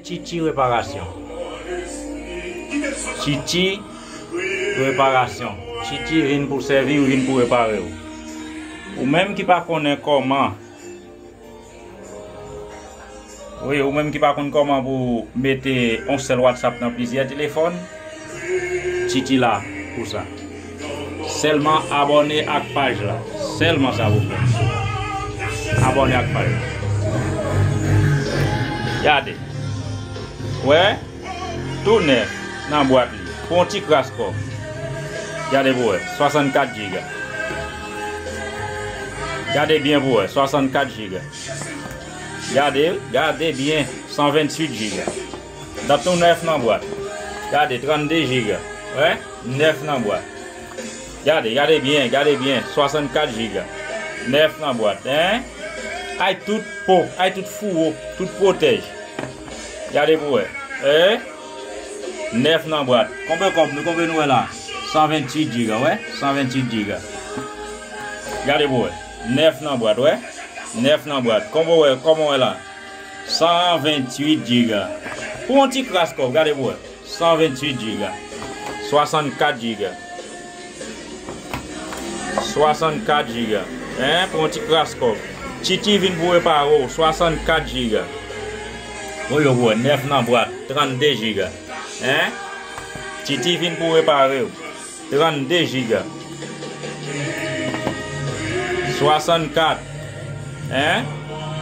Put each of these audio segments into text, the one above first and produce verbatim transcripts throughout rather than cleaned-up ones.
Titi Reparasyon. Titi Reparasyon. Titi vin pou sèvi w, vin pou repare w. Ou menm ki pa konnen kòman, wi, ou menm ki pa konn kòman pou mete yon sèl WhatsApp nan plizyè telefòn, Titi la pou sa. Sèlman abòne ak paj la. Sèlman sa pou fè. Abòne ak paj la. Gade. Wè? Tou nèf nan bwat li. Pou yon ti kras kòb. Gade pou wè. Swasannkat jiga. Gade byen pou wè. Swasannkat jiga. Gade, gade byen. San venntuit jiga. Dat nou nèf nan bwat. Gade, trannde jiga. Wè? Nèf nan bwat. Gade, gade byen, gade byen. Swasannkat jiga. Nèf nan bwat, en? Ay tout po, ay tout fouwo, tout pwotèj. Gade pou wè. En? Nèf nan bwat. Konbyen kòb nou, konbyen nou wè la? San venntuit jiga, wè? San venntuit jiga. Gade pou wè. Nèf nan bwat, wè? Nèf nan bwat. Konbyen wè, kòman wè la? San venntuit jiga. Pou yon ti kras kòb, gade pou wè. San venntuit jiga. Swasannkat jiga. Swasannkat jiga. En, pou yon ti kras kòb. Titi vin pou repare w. Swasannkat jiga. Woy, woy, nèf nan bwat. Trannde jiga. En? Titi vin pou repare w. Trannde jiga. Swasannkat. En?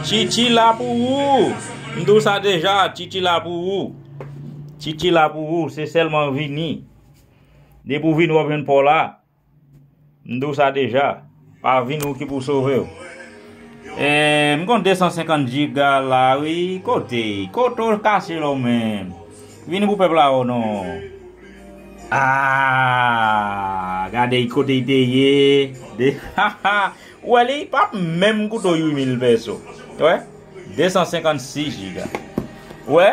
Titi la pou ou. M di w sa deja, Titi la pou ou. Titi la pou ou, se sèlman vini. Depi w vini, w ap jwenn pa w la. M di w sa deja. Pa vini, ou ki pou sove w. E, m gon de san senkant jiga la, wi. Kote? Kote w kache la w menm? Vini pou pèp la, o non. Ah, gade kote l te ye. De, ou wè li, pa menm koute w uit mil pèso. Wè? De san senkannsis jiga. Wè?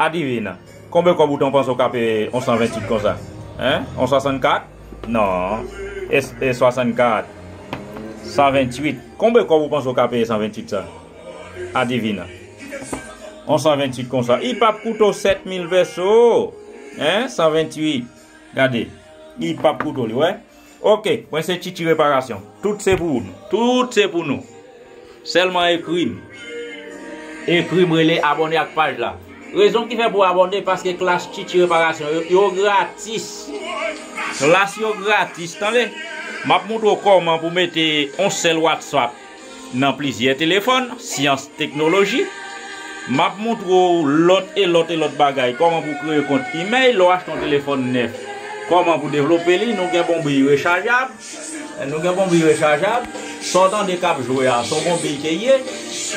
Adivina. Konbyen kòb ou t panse w ka peye yon san venntuit konsa? Hein? Yon swasannkat? Non. E, e swasannkat. San venntuit. Konbyen kòb ou panse w ka peye san venntuit sa? Adivina. Yon san venntuit konsa. Li p ap koute w sèt mil pèso. Hein? San venntuit. Gade. Li p ap koute w li, wè. Ok, mwen se Titi Reparasyon. Tout se pou nou. Tout se pou nou. Sèlman ekri m. Ekri m, rele, abòne ak paj la. Rezon ki fè pou abòne, paske klas Titi Reparasyon yo, yo gratis. Klas yo gratis, tande. M ap montre w kòman pou mete yon sèl WhatsApp nan plizyè telefòn, syans, teknoloji. M ap montre w lòt e lòt e lòt bagay. Kòman pou kreye kont imèl lè w achte yon telefòn nèf. Kòman pou devlope li, nou gen bonbri rechajab. Nou gen bonbri rechajab. Sa w tande k ap jwe a, se yon bonbri ke l ye.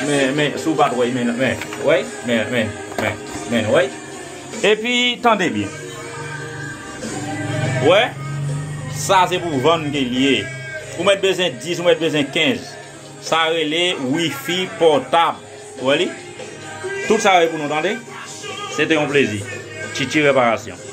Men, men, si w pa t wè, men, men, wè, men, men, men, men, wè. Epi, tande byen. Wè, sa se pou vann ke l ye. Ou mèt bezwen dis, ou mèt bezwen kenz. Sa rele wifi pòtab. Ou wè li? Tout sa yo pou nou tande. Se te yon plezi. Titi Reparasyon.